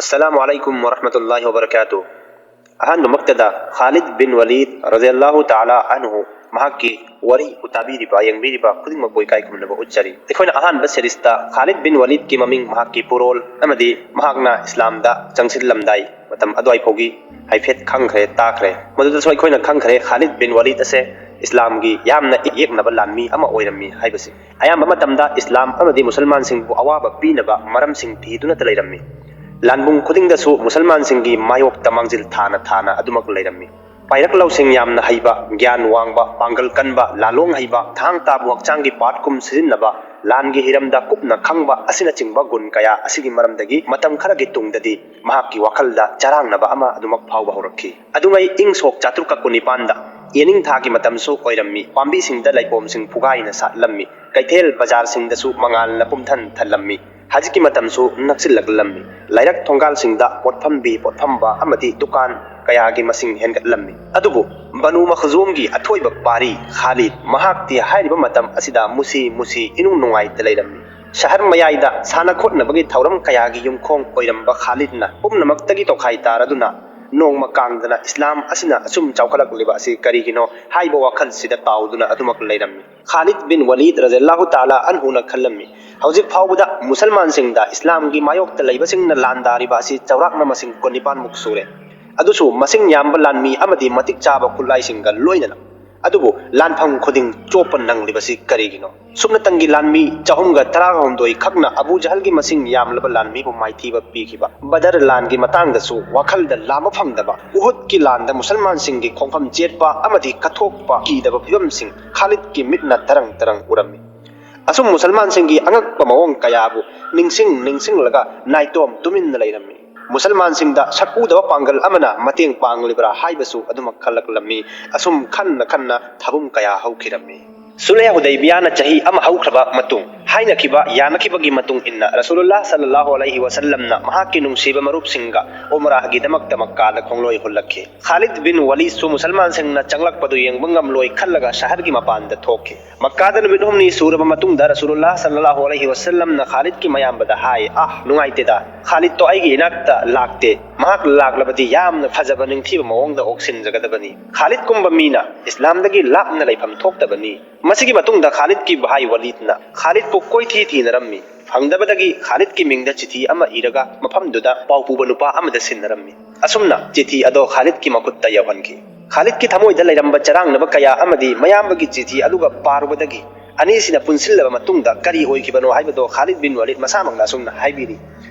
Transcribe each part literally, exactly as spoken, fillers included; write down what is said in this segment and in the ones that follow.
Assalamu alaikum warahmatullahi wabarakatuh. ꯑꯍꯥꯟꯕꯃꯛꯇꯗ ꯈꯥꯂꯤꯗ ꯕꯤꯟ ꯋꯥꯂꯤꯗ ꯔꯖꯤꯌꯜꯂꯥꯍꯨ ꯇꯥꯂꯥ ꯑꯟꯍꯨ ꯃꯍꯥꯛꯀꯤ ꯋꯥꯔꯤ ꯇꯥꯕꯤꯔꯤꯕ, ꯌꯦꯡꯕꯤꯔꯤꯕ ꯈꯨꯗꯤꯡꯃꯛꯄꯨ ꯏꯀꯥꯏ ꯈꯨꯝꯅꯕ ꯎꯠꯆꯔꯤ꯫ ꯑꯩꯈꯣꯏꯅ ꯑꯍꯥꯟꯕ ꯁꯦꯔꯤꯁꯇ ꯈꯥꯂꯤꯗ ꯕꯤꯟ ꯋꯥꯂꯤꯗꯀꯤ ꯃꯃꯤꯡ, ꯃꯍꯥꯛꯀꯤ ꯄꯨꯔꯣꯜ ꯑꯃꯗꯤ ꯃꯍꯥꯛꯅ ꯏꯁꯂꯥꯝꯗ ꯆꯪꯁꯤꯜꯂꯝꯗꯥꯏ ꯃꯇꯝ ꯑꯗꯨꯋꯥꯏ ꯐꯥꯎꯒꯤ ꯍꯥꯏꯐꯦꯠ ꯈꯪꯈ꯭ꯔꯦ, ꯇꯥꯈ꯭ꯔꯦ꯫ ꯃꯗꯨꯗꯁꯨ ꯑꯩꯈꯣꯏꯅ ꯈꯪꯈ꯭ꯔꯦ, ꯈꯥꯂꯤꯗ ꯕꯤꯟ ꯋꯥꯂꯤꯗ ꯑꯁꯦ ꯏꯁꯂꯥꯝꯒꯤ ꯌꯥꯝꯅ ꯌꯦꯛꯅꯕ ꯂꯥꯟꯃꯤ ꯑꯃ ꯑꯣꯏꯔꯝꯃꯤ ꯍꯥꯏꯕꯁꯤ꯫ ꯑꯌꯥꯝꯕ ꯃꯇꯝꯗ ꯏꯁꯂꯥꯝ ꯑꯃꯗꯤ ꯃꯨꯁꯜꯃꯥꯟꯁꯤꯡꯕꯨ ꯑꯋꯥꯕ ꯄꯤꯅꯕ ꯃꯔꯝꯁꯤꯡ ꯊꯤꯗꯨꯅꯇ ꯂꯩꯔꯝꯃꯤ꯫ ꯂꯥꯟꯕꯨꯡ ꯈꯨꯗꯤꯡꯗꯁꯨ ꯃꯨꯁꯜꯃꯥꯟꯁꯤꯡꯒꯤ ꯃꯥꯌꯣꯛꯇ ꯃꯥꯡꯖꯤꯜ ꯊꯥꯅ ꯊꯥꯅ ꯑꯗꯨꯃꯛ ꯂꯩꯔꯝꯃꯤ꯫ ꯄꯥꯏꯔꯛ ꯂꯧꯁꯤꯡ ꯌꯥꯝꯅ ꯍꯩꯕ, ꯒ꯭ꯌꯥꯟ ꯋꯥꯡꯕ, ꯄꯥꯡꯒꯜ ꯀꯟꯕ, ꯂꯥꯂꯣꯡ ꯍꯩꯕ, ꯊꯥꯡ ꯇꯥꯕꯨ ꯍꯛꯆꯥꯡꯒꯤ ꯄꯥꯔꯠ ꯀꯨꯝ ꯁꯤꯖꯤꯟꯅꯕ, ꯂꯥꯟꯒꯤ ꯍꯤꯔꯝꯗ ꯀꯨꯞꯅ ꯈꯪꯕ ꯑꯁꯤꯅꯆꯤꯡꯕ ꯒꯨꯟ ꯀꯌꯥ ꯑꯁꯤꯒꯤ ꯃꯔꯝꯗꯒꯤ ꯃꯇꯝ ꯈꯔꯒꯤ ꯇꯨꯡꯗꯗꯤ ꯃꯍꯥꯛꯀꯤ ꯋꯥꯈꯜꯗ ꯆꯔꯥꯡꯅꯕ ꯑꯃ ꯑꯗꯨꯃꯛ ꯐꯥꯎꯕ ꯍꯧꯔꯛꯈꯤ꯫ ꯑꯗꯨꯉꯩ ꯏꯪ ꯁꯣꯛ ꯆꯥꯇ꯭ꯔꯨꯛꯀ ꯀꯨꯟꯅꯤꯄꯥꯟꯗ ꯌꯦꯅꯤꯡꯊꯥꯒꯤ ꯃꯇꯝꯁꯨ ꯑꯣꯏꯔꯝꯃꯤ꯫ ꯄꯥꯝꯕꯤꯁꯤꯡꯗ ꯂꯩꯄꯣꯝꯁꯤꯡ ꯐꯨꯒꯥꯏꯅ ꯁꯥꯠꯂꯝꯃꯤ꯫ ꯀꯩꯊꯦꯜ ꯕꯖꯥꯔꯁꯤꯡꯗꯁꯨ ꯃꯉꯥꯜꯅ ꯄꯨꯝꯊꯟ ꯊꯜꯂꯝꯃꯤ꯫ ꯍꯧꯖꯤꯛꯀꯤ ꯃꯇꯝꯁꯨ ꯅꯛꯁꯤꯜꯂꯛꯂꯝꯃꯤ꯫ ꯂꯥꯏꯔꯛ ꯊꯣꯡꯒꯥꯜꯁꯤꯡꯗ ꯄꯣꯠꯐꯝꯕꯤ, ꯄꯣꯠꯐꯝꯕ ꯑꯃꯗꯤ ꯗꯨꯀꯥꯟ ꯀꯌꯥꯒꯤ ꯃꯁꯤꯡ ꯍꯦꯟꯒꯠꯂꯝꯃꯤ꯫ ꯑꯗꯨꯕꯨ ꯕꯅꯨ ꯃꯈꯖꯨꯝꯒꯤ ꯑꯊꯣꯏꯕ ꯄꯥꯔꯤ ꯈꯥꯂꯤꯗ ꯃꯍꯥꯛꯇꯤ ꯍꯥꯏꯔꯤꯕ ꯃꯇꯝ ꯑꯁꯤꯗ ꯃꯨꯁꯤ ꯃꯨꯁꯤ ꯏꯅꯨꯡ ꯅꯨꯡꯉꯥꯏꯇ ꯂꯩꯔꯝꯃꯤ꯫ ꯁꯍꯔ ꯃꯌꯥꯏꯗ ꯁꯥꯟꯅ ꯈꯣꯠꯅꯕꯒꯤ ꯊꯧꯔꯝ ꯀꯌꯥꯒꯤ ꯌꯨꯝꯈꯣꯡ ꯑꯣꯏꯔꯝꯕ ꯈꯥꯂꯤꯗꯅ ꯄꯨꯝꯅꯃꯛꯇꯒꯤ ꯇꯣꯈꯥꯏ ꯇꯥꯔꯗꯨꯅ ꯅꯣꯡꯃ ꯀꯥꯡꯗꯅ ꯏꯁꯂꯥꯝ ꯑꯁꯤꯅ ꯑꯁꯨꯝ ꯆꯥꯎꯈꯠꯂꯛꯂꯤꯕ ꯑꯁꯤ ꯀꯔꯤꯒꯤꯅꯣ ꯍꯥꯏꯕ ꯋꯥꯈꯜꯁꯤꯗ ꯇꯥꯎꯗꯨꯅ ꯑꯗꯨꯃꯛ ꯂꯩꯔꯝꯃꯤ꯫ ꯈꯥꯂꯤꯗ ꯕꯤꯟ ꯋꯥꯂꯤꯗ ꯔꯖꯤꯌꯜꯂꯥꯍꯨ ꯇꯥꯂꯥ ꯑꯟꯍꯨꯅ ꯈꯜꯂꯝꯃꯤ, ꯍꯧꯖꯤꯛ ꯐꯥꯎꯕꯗ ꯃꯨꯁꯜꯃꯥꯟꯁꯤꯡꯗ ꯏꯁꯂꯥꯝꯒꯤ ꯃꯥꯌꯣꯛꯇ ꯂꯩꯕꯁꯤꯡꯅ ꯂꯥꯟꯗꯥꯔꯤꯕ ꯑꯁꯤ ꯆꯥꯎꯔꯥꯛꯅ ꯃꯁꯤꯡ ꯀꯨꯟꯅꯤꯄꯥꯟꯃꯨꯛ ꯁꯨꯔꯦ꯫ ꯑꯗꯨꯁꯨ ꯃꯁꯤꯡ ꯌꯥꯝꯕ ꯂꯥꯟꯃꯤ ꯑꯃꯗꯤ ꯃꯇꯤꯛ ꯆꯥꯕ ꯈꯨꯠꯂꯥꯏꯁꯤꯡꯒ ꯂꯣꯏꯅꯅ꯫ ꯑꯗꯨꯕꯨ ꯂꯥꯟꯐꯝ ꯈꯨꯗꯤꯡ ꯆꯣꯞꯄ ꯅꯪꯂꯤꯕꯁꯤ ꯀꯔꯤꯒꯤꯅꯣ? ꯁꯨꯞꯅꯇꯪꯒꯤ ꯂꯥꯟꯃꯤ ꯆꯍꯨꯝꯒ ꯇꯔꯥꯍꯨꯝꯗꯣꯏ ꯈꯛꯅ ꯑꯕꯨ ꯖꯍꯜꯒꯤ ꯃꯁꯤꯡ ꯌꯥꯝꯂꯕ ꯂꯥꯟꯃꯤꯕꯨ ꯃꯥꯏꯊꯤꯕ ꯄꯤꯈꯤꯕ꯫ ꯕꯗꯔ ꯂꯥꯟꯒꯤ ꯃꯇꯥꯡꯗꯁꯨ ꯋꯥꯈꯜꯗ ꯂꯥꯝꯕ ꯐꯪꯗꯕ, ꯎꯍꯨꯗꯀꯤ ꯂꯥꯟꯗ ꯃꯨꯁꯜꯃꯥꯟꯁꯤꯡꯒꯤ ꯈꯣꯡꯐꯝ ꯆꯦꯠꯄ ꯑꯃꯗꯤ ꯀꯠꯊꯣꯛꯄ ꯀꯤꯗꯕ ꯐꯤꯕꯝꯁꯤꯡ ꯈꯥꯂꯤꯗꯀꯤ ꯃꯤꯠꯅ ꯇꯔꯪ ꯇꯔꯪ ꯎꯔꯝꯃꯤ꯫ ꯑꯁꯨꯝ ꯃꯨꯁꯜꯃꯥꯟꯁꯤꯡꯒꯤ ꯑꯉꯛꯄ ꯃꯑꯣꯡ ꯀꯌꯥꯕꯨ ꯅꯤꯡꯁꯤꯡ ꯅꯤꯡꯁꯤꯡꯂꯒ ꯅꯥꯏꯇꯣꯝ ꯇꯨꯃꯤꯟꯅ ꯂꯩꯔꯝꯃꯤ꯫ ꯃꯨꯁꯜꯃꯥꯟꯁꯤꯡꯗ ꯁꯛ ꯎꯗꯕ ꯄꯥꯡꯒꯜ ꯑꯃꯅ ꯃꯇꯦꯡ ꯄꯥꯡꯂꯤꯕ꯭ꯔꯥ ꯍꯥꯏꯕꯁꯨ ꯑꯗꯨꯃꯛ ꯈꯜꯂꯛꯂꯝꯃꯤ꯫ ꯑꯁꯨꯝ ꯈꯟꯅ ꯈꯟꯅ ꯊꯕꯨꯝ ꯀꯌꯥ ꯍꯧꯈꯤꯔꯝꯃꯤ꯫ ꯁꯨꯂꯍ ꯍꯨꯗꯩꯕꯤꯌꯥꯅ ꯆꯍꯤ ꯑꯃ ꯍꯧꯈ꯭ꯔꯕ ꯃꯇꯨꯡ, ꯍꯥꯏꯅꯈꯤꯕ ꯌꯥꯅꯈꯤꯕꯒꯤ ꯃꯇꯨꯡ ꯏꯟꯅ ꯔꯁꯨꯂꯨꯜꯂꯥꯍ ꯁꯜꯂꯜꯂꯥꯍꯨ ꯑꯂꯩꯍꯤ ꯋꯁꯜꯂꯝꯅ ꯃꯍꯥꯛꯀꯤ ꯅꯨꯡꯁꯤꯕ ꯃꯔꯨꯞꯁꯤꯡꯒ ꯎꯝꯔꯥꯍꯒꯤꯗꯃꯛꯇ ꯃꯛꯀꯥꯗ ꯈꯣꯡꯂꯣꯏ ꯍꯨꯜꯂꯛꯈꯤ꯫ ꯈꯥꯂꯤꯗ ꯕꯤꯟ ꯋꯂꯤꯗꯁꯨ ꯃꯨꯁꯜꯃꯥꯟꯁꯤꯡꯅ ꯆꯪꯂꯛꯄꯗꯨ ꯌꯦꯡꯕ ꯉꯝꯂꯣꯏ ꯈꯜꯂꯒ ꯁꯍꯔꯒꯤ ꯃꯄꯥꯟꯗ ꯊꯣꯛꯈꯤ꯫ ꯃꯛꯀꯥꯗ ꯅꯨꯃꯤꯠ ꯍꯨꯝꯅꯤ ꯁꯨꯔꯕ ꯃꯇꯨꯡꯗ ꯔꯁꯨꯂꯨꯜꯂꯥꯍ ꯁꯜꯂꯜꯂꯥꯍꯨ ꯑꯂꯩꯍꯤ ꯋꯁꯜꯂꯝꯅ ꯈꯥꯂꯤꯗꯀꯤ ꯃꯌꯥꯝꯕꯗ ꯍꯥꯏ, "ꯑꯥ, ꯅꯨꯡꯉꯥꯏꯇꯦꯗ, ꯈꯥꯂꯤꯗꯇꯣ ꯑꯩꯒꯤ ꯏꯅꯥꯛꯇ ꯂꯥꯛꯇꯦ꯫ ꯃꯍꯥꯛ ꯂꯥꯛꯂꯕꯗꯤ ꯌꯥꯝꯅ ꯐꯖꯕ ꯅꯤꯡꯊꯤꯕ ꯃꯑꯣꯡꯗ ꯑꯣꯛꯁꯤꯟꯖꯒꯗꯕꯅꯤ꯫ ꯈꯥꯂꯤꯗꯀꯨꯝꯕ ꯃꯤꯅ ꯏꯁꯂꯥꯝꯗꯒꯤ ꯂꯥꯞꯅ ꯂꯩꯐꯝ ꯊꯣꯛꯇꯕꯅꯤ꯫" ꯃꯁꯤꯒꯤ ꯃꯇꯨꯡꯗ ꯈꯥꯂꯤꯗꯀꯤ ꯚꯥꯏ ꯋꯂꯤꯗꯅ ꯈꯥꯂꯤꯗꯄꯨ ꯀꯣꯏꯊꯤ ꯊꯤꯅꯔꯝꯃꯤ꯫ ꯐꯪꯗꯕꯗꯒꯤ ꯈꯥꯂꯤꯗꯀꯤ ꯃꯤꯡꯗ ꯆꯤꯊꯤ ꯑꯃ ꯏꯔꯒ ꯃꯐꯝꯗꯨꯗ ꯄꯥꯎ ꯄꯨꯕ ꯅꯨꯄꯥ ꯑꯃꯗ ꯁꯤꯟꯅꯔꯝꯃꯤ꯫ ꯑꯁꯨꯝꯅ ꯆꯤꯊꯤ ꯑꯗꯣ ꯈꯥꯂꯤꯗꯀꯤ ꯃꯈꯨꯠꯇ ꯌꯧꯍꯟꯈꯤ꯫ ꯈꯥꯂꯤꯗꯀꯤ ꯊꯃꯣꯏꯗ ꯂꯩꯔꯝꯕ ꯆꯔꯥꯡꯅꯕ ꯀꯌꯥ ꯑꯃꯗꯤ ꯃꯌꯥꯝꯕꯒꯤ ꯆꯤꯊꯤ ꯑꯗꯨꯒ ꯄꯥꯔꯨꯕꯗꯒꯤ ꯑꯅꯤꯁꯤꯅ ꯄꯨꯟꯁꯤꯜꯂꯕ ꯃꯇꯨꯡꯗ ꯀꯔꯤ ꯑꯣꯏꯈꯤꯕꯅꯣ ꯍꯥꯏꯕꯗꯣ ꯈꯥꯂꯤꯗ ꯕꯤꯟ ꯋꯂꯤꯗ ꯃꯁꯥꯃꯛꯅ ꯑꯁꯨꯝꯅ ꯍꯥꯏꯕꯤꯔꯤ,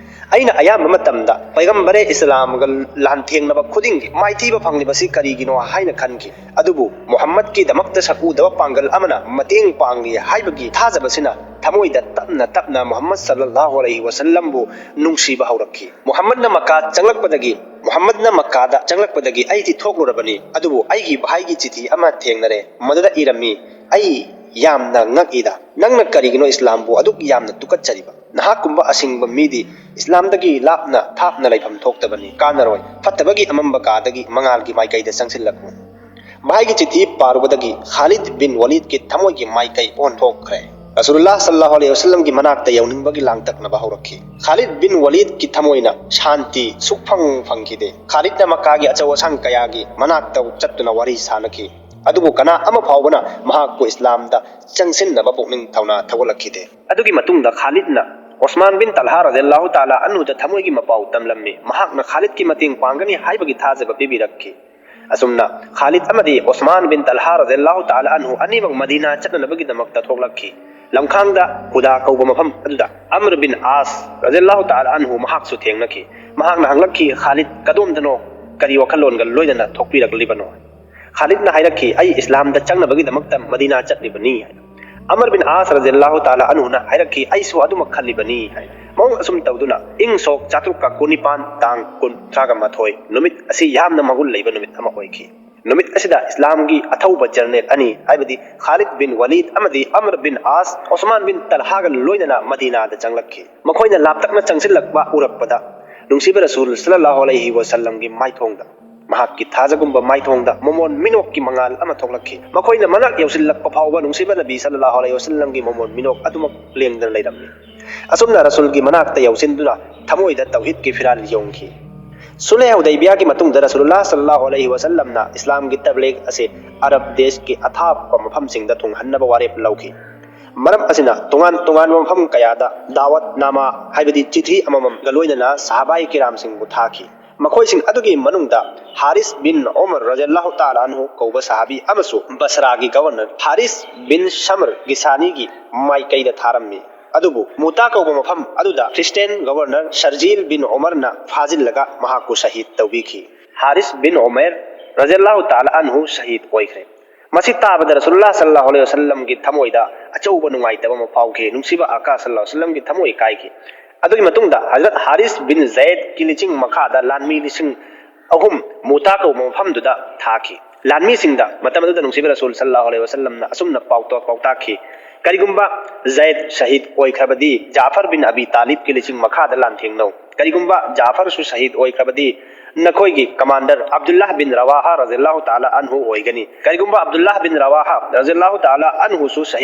"ꯑꯩꯅ ꯑꯌꯥꯝꯕ ꯃꯇꯝꯗ ꯄꯩꯒꯝꯕꯔꯦ ꯏꯁꯂꯥꯝꯒ ꯂꯥꯟꯊꯦꯡꯅꯕ ꯈꯨꯗꯤꯡꯒꯤ ꯃꯥꯏꯊꯤꯕ ꯐꯪꯂꯤꯕꯁꯤ ꯀꯔꯤꯒꯤꯅꯣ ꯍꯥꯏꯅ ꯈꯟꯈꯤ꯫ ꯑꯗꯨꯕꯨ ꯃꯨꯍꯝꯃꯗꯀꯤꯗꯃꯛꯇ ꯁꯛꯎꯗꯕ ꯄꯥꯡꯒꯜ ꯑꯃꯅ ꯃꯇꯦꯡ ꯄꯥꯡꯂꯤ ꯍꯥꯏꯕꯒꯤ ꯊꯥꯖꯕꯁꯤꯅ ꯊꯃꯣꯏꯗ ꯇꯞꯅ ꯇꯞꯅ ꯃꯨꯍꯝꯃꯗ ꯁꯜꯂꯜꯂꯥꯍꯨ ꯑꯂꯩꯍꯤ ꯋꯁꯜꯂꯝꯕꯨ ꯅꯨꯡꯁꯤꯕ ꯍꯧꯔꯛꯈꯤ꯫ ꯃꯨꯍꯝꯃꯗꯅ ꯃꯛꯀꯥ ꯆꯪꯂꯛꯄꯗꯒꯤ, ꯃꯨꯍꯝꯃꯗꯅ ꯃꯛꯀꯥꯗ ꯆꯪꯂꯛꯄꯗꯒꯤ ꯑꯩꯗꯤ ꯊꯣꯛꯂꯨꯔꯕꯅꯤ, ꯑꯗꯨꯕꯨ ꯑꯩꯒꯤ ꯚꯥꯏꯒꯤ ꯆꯤꯊꯤ ꯑꯃ ꯊꯦꯡꯅꯔꯦ꯫ ꯃꯗꯨꯗ ꯏꯔꯝꯃꯤ, ꯑꯩ ꯌꯥꯝꯅ ꯉꯛꯏꯗ꯫ ꯅꯪꯅ ꯀꯔꯤꯒꯤꯅꯣ ꯏꯁꯂꯥꯝꯕꯨ ꯑꯗꯨꯛ ꯌꯥꯝꯅ ꯇꯨꯀꯠꯆꯔꯤꯕ? ꯅꯍꯥꯛꯀꯨꯝꯕ ꯑꯁꯤꯡꯕ ꯃꯤꯗꯤ ꯏꯁꯂꯥꯝꯗꯒꯤ ꯂꯥꯞꯅ ꯊꯥꯞꯅ ꯂꯩꯐꯝ ꯊꯣꯛꯇꯕꯅꯤ꯫ ꯀꯥꯟꯅꯔꯣꯏ꯫ ꯐꯠꯇꯕꯒꯤ ꯑꯃꯝꯕ ꯀꯥꯗꯒꯤ ꯃꯉꯥꯜꯒꯤ ꯃꯥꯏꯀꯩꯗ ꯆꯪꯁꯤꯜꯂꯛꯎ꯫" ꯚꯥꯏꯒꯤ ꯆꯤꯊꯤ ꯄꯥꯔꯨꯕꯗꯒꯤ ꯈꯥꯂꯤꯗ ꯕꯤꯟ ꯋꯂꯤꯗꯀꯤ ꯊꯃꯣꯏꯒꯤ ꯃꯥꯏꯀꯩ ꯑꯣꯟꯊꯣꯛꯈ꯭ꯔꯦ꯫ ꯔꯁꯨꯂꯨꯜꯂꯥꯍ ꯁꯜꯂꯜꯂꯥꯍꯨ ꯑꯂꯩꯍꯤ ꯋꯁꯜꯂꯝꯒꯤ ꯃꯅꯥꯛꯇ ꯌꯧꯅꯤꯡꯕꯒꯤ ꯂꯥꯡꯇꯛꯅꯕ ꯍꯧꯔꯛꯈꯤ꯫ ꯈꯥꯂꯤꯗ ꯕꯤꯟ ꯋꯂꯤꯗꯀꯤ ꯊꯃꯣꯏꯅ ꯁꯥꯟꯇꯤ ꯁꯨꯛꯐꯪ ꯐꯪꯈꯤꯗꯦ꯫ ꯈꯥꯂꯤꯗꯅ ꯃꯛꯀꯥꯒꯤ ꯑꯆꯧ ꯑꯁꯥꯡ ꯀꯌꯥꯒꯤ ꯃꯅꯥꯛꯇ ꯆꯠꯇꯨꯅ ꯋꯥꯔꯤ ꯁꯥꯅꯈꯤ꯫ ꯑꯗꯨꯕꯨ ꯀꯅꯥ ꯑꯃ ꯐꯥꯎꯕꯅ ꯃꯍꯥꯛꯄꯨ ꯏꯁꯂꯥꯝꯗ ꯆꯪꯁꯤꯟꯅꯕ ꯄꯨꯛꯅꯤꯡ ꯊꯧꯅꯥ ꯊꯧꯒꯠꯂꯛꯈꯤꯗꯦ꯫ ꯑꯗꯨꯒꯤ ꯃꯇꯨꯡꯗ ꯈꯥꯂꯤꯗꯅ ꯎꯁꯃꯥꯟ ꯕꯤꯟ ꯇꯜꯍꯥ ꯔꯗꯤꯌꯜꯂꯥꯍꯨ ꯇꯥꯂꯥ ꯑꯟꯍꯨꯗ ꯊꯃꯣꯏꯒꯤ ꯃꯄꯥꯎ ꯇꯝꯂꯝꯃꯤ꯫ ꯃꯍꯥꯛꯅ ꯈꯥꯂꯤꯗꯀꯤ ꯃꯇꯦꯡ ꯄꯥꯡꯒꯅꯤ ꯍꯥꯏꯕꯒꯤ ꯊꯥꯖꯕ ꯄꯤꯕꯤꯔꯛꯈꯤ꯫ ꯑꯁꯨꯝꯅ ꯈꯥꯂꯤꯗ ꯑꯃꯗꯤ ꯎꯁꯃꯥꯟ ꯕꯤꯟ ꯇꯜꯍꯥ ꯔꯗꯤꯌꯜꯂꯥꯍꯨ ꯇꯥꯂꯥ ꯑꯟꯍꯨ ꯑꯅꯤꯃꯛ ꯃꯗꯤꯅꯥ ꯆꯠꯅꯅꯕꯒꯤꯗꯃꯛꯇ ꯊꯣꯛꯂꯛꯈꯤ꯫ ꯂꯝꯈꯥꯡꯗ ꯍꯨꯗꯥ ꯀꯧꯕ ꯃꯐꯝ ꯑꯗꯨꯗ ꯑꯝꯔ ꯕꯤꯟ ꯑꯥꯁ ꯔꯗꯤꯌꯜꯂꯥꯍꯨ ꯇꯥꯂꯥ ꯑꯟꯍꯨ ꯃꯍꯥꯛꯁꯨ ꯊꯦꯡꯅꯈꯤ꯫ ꯃꯍꯥꯛꯅ ꯍꯪꯂꯛꯈꯤ, "ꯈꯥꯂꯤꯗ, ꯀꯗꯣꯝꯗꯅꯣ? ꯀꯔꯤ ꯋꯥꯈꯜꯂꯣꯟꯒ ꯂꯣꯏꯅꯅ ꯊꯣꯛꯄꯤꯔꯛꯂꯤꯕꯅꯣ?" ꯈꯥꯂꯤꯗꯅ ꯍꯥꯏꯔꯛꯈꯤ, "ꯑꯩ ꯏꯁꯂꯥꯝꯗ ꯆꯪꯅꯕꯒꯤꯗꯃꯛꯇ ꯃꯗꯤꯅꯥ ꯆꯠꯂꯤꯕꯅꯤ" ꯍꯥꯏꯅ꯫ ꯑꯃꯔ ꯕꯤꯟ ꯑꯥꯁ ꯔꯗꯤꯌꯜꯂꯥꯍꯨ ꯇꯥꯂꯥ ꯑꯟꯍꯨꯅ ꯍꯥꯏꯔꯛꯈꯤ, "ꯑꯩꯁꯨ ꯑꯗꯨꯃꯛ ꯈꯜꯂꯤꯕꯅꯤ" ꯍꯥꯏꯅ꯫ ꯃꯑꯣꯡ ꯑꯁꯨꯝ ꯇꯧꯗꯨꯅ ꯏꯪ ꯁꯣꯛ ꯆꯥꯇ꯭ꯔꯨꯛꯀ ꯀꯨꯟꯅꯤꯄꯥꯟ ꯇꯥꯡ ꯀꯨꯟ, ꯊꯥꯒ ꯃꯥꯊꯣꯏ ꯅꯨꯃꯤꯠ ꯑꯁꯤ ꯌꯥꯝꯅ ꯃꯒꯨꯟ ꯂꯩꯕ ꯅꯨꯃꯤꯠ ꯑꯃ ꯑꯣꯏꯈꯤ꯫ ꯅꯨꯃꯤꯠ ꯑꯁꯤꯗ ꯏꯁꯂꯥꯝꯒꯤ ꯑꯊꯧꯕ ꯖꯔꯅꯦꯜ ꯑꯅꯤ, ꯍꯥꯏꯕꯗꯤ ꯈꯥꯂꯤꯗ ꯕꯤꯟ ꯋꯂꯤꯗ ꯑꯃꯗꯤ ꯑꯃꯔ ꯕꯤꯟ ꯑꯥꯁ, ꯎꯁꯃꯥꯟ ꯕꯤꯟ ꯇꯜꯍꯥꯒ ꯂꯣꯏꯅꯅ ꯃꯗꯤꯅꯥꯗ ꯆꯪꯂꯛꯈꯤ꯫ ꯃꯈꯣꯏꯅ ꯂꯥꯞꯇꯛꯅ ꯆꯪꯁꯤꯜꯂꯛꯄ ꯎꯔꯛꯄꯗ, ꯅꯨꯡꯁꯤꯕ ꯔꯁꯨꯜ ꯁꯜꯂꯜꯂꯥꯍꯨ ꯑꯂꯩꯍꯤ ꯋꯥꯁꯜꯂꯝꯒꯤ ꯃꯥꯏꯊꯣꯡꯗ, ꯃꯍꯥꯛꯀꯤ ꯊꯥꯖꯒꯨꯝꯕ ꯃꯥꯏꯊꯣꯡꯗ ꯃꯃꯣꯟ ꯃꯤꯅꯣꯛꯀꯤ ꯃꯉꯥꯜ ꯑꯃ ꯊꯣꯛꯂꯛꯈꯤ꯫ ꯃꯈꯣꯏꯅ ꯃꯅꯥꯛ ꯌꯧꯁꯤꯜꯂꯛꯄ ꯐꯥꯎꯕ ꯅꯨꯡꯁꯤꯕ ꯅꯕꯤ ꯁꯜꯂꯜꯂꯥꯍꯨ ꯑꯂꯩꯍꯤ ꯋꯥꯁꯜꯂꯝꯒꯤ ꯃꯃꯣꯟ ꯃꯤꯅꯣꯛ ꯑꯗꯨꯃꯛ ꯂꯦꯡꯗꯅ ꯂꯩꯔꯝꯃꯤ꯫ ꯑꯁꯨꯝꯅ ꯔꯁꯨꯜꯒꯤ ꯃꯅꯥꯛꯇ ꯌꯧꯁꯤꯟꯗꯨꯅ ꯊꯃꯣꯏꯗ ꯇꯧꯍꯤꯗꯀꯤ ꯐꯤꯔꯥꯜ ꯌꯣꯡꯈꯤ꯫ ꯁꯨꯂꯦ ꯍꯨꯗꯩꯕꯤꯌꯥꯒꯤ ꯃꯇꯨꯡꯗ ꯔꯁꯨꯂꯨꯜꯂꯥꯍ ꯁꯜꯂꯜꯂꯥꯍꯨ ꯑꯂꯩꯍꯤ ꯋꯥꯁꯜꯂꯝꯅ ꯏꯁꯂꯥꯝꯒꯤ ꯇꯕ꯭ꯂꯤꯒ ꯑꯁꯤ ꯑꯔꯕ ꯗꯦꯁꯀꯤ ꯑꯊꯥꯞꯄ ꯃꯐꯝꯁꯤꯡꯗ ꯊꯨꯡꯍꯟꯅꯕ ꯋꯥꯔꯦꯞ ꯂꯧꯈꯤ꯫ ꯃꯔꯝ ꯑꯁꯤꯅ ꯇꯣꯉꯥꯟ ꯇꯣꯉꯥꯟꯕ ꯃꯐꯝ ꯀꯌꯥꯗ ꯗꯥꯋꯠ ꯅꯥꯃꯥ, ꯍꯥꯏꯕꯗꯤ ꯆꯤꯊꯤ ꯑꯃꯃꯝꯒ ꯂꯣꯏꯅꯅ ꯁꯍꯥꯕꯥꯏ ꯀꯤꯔꯥꯝꯁꯤꯡꯕꯨ ꯊꯥꯈꯤ꯫ ꯃꯈꯣꯏꯁꯤꯡ ꯑꯗꯨꯒꯤ ꯃꯅꯨꯡꯗ ꯍꯥꯔꯤꯁ ꯕꯤꯟ ꯎꯃꯔ ꯔꯖꯜꯂꯥꯍꯨ ꯇꯥꯂꯥ ꯑꯟꯍꯨ ꯀꯧꯕ ꯁꯍꯥꯕꯤ ꯑꯃꯁꯨ ꯕꯁꯔꯥꯒꯤ ꯒꯕꯔꯅꯔ ꯍꯥꯔꯤꯁ ꯕꯤꯟ ꯁꯃꯔ ꯒꯤꯁꯥꯅꯤꯒꯤ ꯃꯥꯏꯀꯩꯗ ꯊꯥꯔꯝꯃꯤ꯫ ꯑꯗꯨꯕꯨ ꯃꯨꯇꯥ ꯀꯧꯕ ꯃꯐꯝ ꯑꯗꯨꯗ ꯈ꯭ꯔꯤꯁꯇꯤꯌꯥꯟ ꯒꯕꯔꯅꯔ ꯁꯔꯖꯤꯜ ꯕꯤꯟ ꯎꯃꯔꯅ ꯐꯥꯖꯤꯜꯂꯒ ꯃꯍꯥꯛꯄꯨ ꯁꯍꯤꯗ ꯇꯧꯕꯤꯈꯤ꯫ ꯍꯥꯔꯤꯁ ꯕꯤꯟ ꯎꯃꯦꯔ ꯔꯖꯜꯂꯥꯍꯨ ꯇꯥꯂꯥ ꯑꯟꯍꯨ ꯁꯍꯤꯗ ꯑꯣꯏꯈ꯭ꯔꯦ꯫ ꯃꯁꯤ ꯇꯥꯕꯗ ꯔꯁꯨꯜꯂꯥꯍ ꯁꯜꯂꯜꯂꯥꯍꯨ ꯑꯂꯩꯍꯤ ꯋꯥꯁꯜꯂꯝꯒꯤ ꯊꯃꯣꯏꯗ ꯑꯆꯧꯕ ꯅꯨꯡꯉꯥꯏꯇꯕ ꯑꯃ ꯐꯥꯎꯈꯤ꯫ ꯅꯨꯡꯁꯤꯕ ꯑꯀꯥ ꯁꯜꯂꯜꯂꯥꯍꯨ ꯑꯂꯩꯍꯤ ꯋꯥꯁꯜꯂꯝꯒꯤ ꯊꯃꯣꯏ ꯀꯥꯏꯈꯤ꯫ ꯑꯗꯨꯒꯤ ꯃꯇꯨꯡꯗ ꯍꯖꯔꯠ ꯍꯥꯔꯤꯁ ꯕꯤꯟ ꯖꯌꯦꯗꯀꯤ ꯂꯤꯆꯤꯡ ꯃꯈꯥꯗ ꯂꯥꯟꯃꯤ ꯂꯤꯁꯤꯡ ꯑꯍꯨꯝ ꯃꯨꯇꯥ ꯀꯧꯕ ꯃꯐꯝꯗꯨꯗ ꯊꯥꯈꯤ꯫ ꯂꯥꯟꯃꯤꯁꯤꯡꯗ ꯃꯇꯝ ꯑꯗꯨꯗ ꯅꯨꯡꯁꯤꯕ ꯔꯁꯨꯜ ꯁꯜꯂꯜꯂꯥꯍꯨ ꯑꯂꯩꯍꯤ ꯋꯥꯁꯜꯂꯝꯅ ꯑꯁꯨꯝꯅ ꯄꯥꯎꯇꯥꯛ ꯄꯥꯎꯇꯥꯛꯈꯤ: "ꯀꯔꯤꯒꯨꯝꯕ ꯖꯌꯦꯗ ꯁꯍꯤꯗ ꯑꯣꯏꯈ꯭ꯔꯕꯗꯤ ꯖꯥꯐꯔ ꯕꯤꯟ ꯑꯕꯤ ꯇꯥꯂꯤꯕꯀꯤ ꯂꯤꯆꯤꯡ ꯃꯈꯥꯗ ꯂꯥꯟꯊꯦꯡꯅꯧ꯫ ꯀꯔꯤꯒꯨꯝꯕ ꯖꯥꯐꯔꯁꯨ ꯁꯍꯤꯗ ꯑꯣꯏꯈ꯭ꯔꯕꯗꯤ ꯅꯈꯣꯏꯒꯤ ꯀꯃꯥꯟꯗꯔ ꯑꯕꯗꯨꯜꯂꯥꯍ ꯕꯤꯟ ꯔꯋꯥꯍꯥ ꯔꯖꯜꯂꯥꯍꯨ ꯇꯥꯂꯥ ꯑꯟꯍꯨ ꯑꯣꯏꯒꯅꯤ꯫ ꯀꯔꯤꯒꯨꯝꯕ ꯑꯕꯗꯨꯜꯂꯥꯍ ꯕꯤꯟ ꯔꯋꯥꯍꯥ ꯔꯖꯜꯂꯥꯍꯨ ꯇꯥꯂꯥ ꯑꯟꯍꯨꯁꯨ ꯁꯍꯤꯗ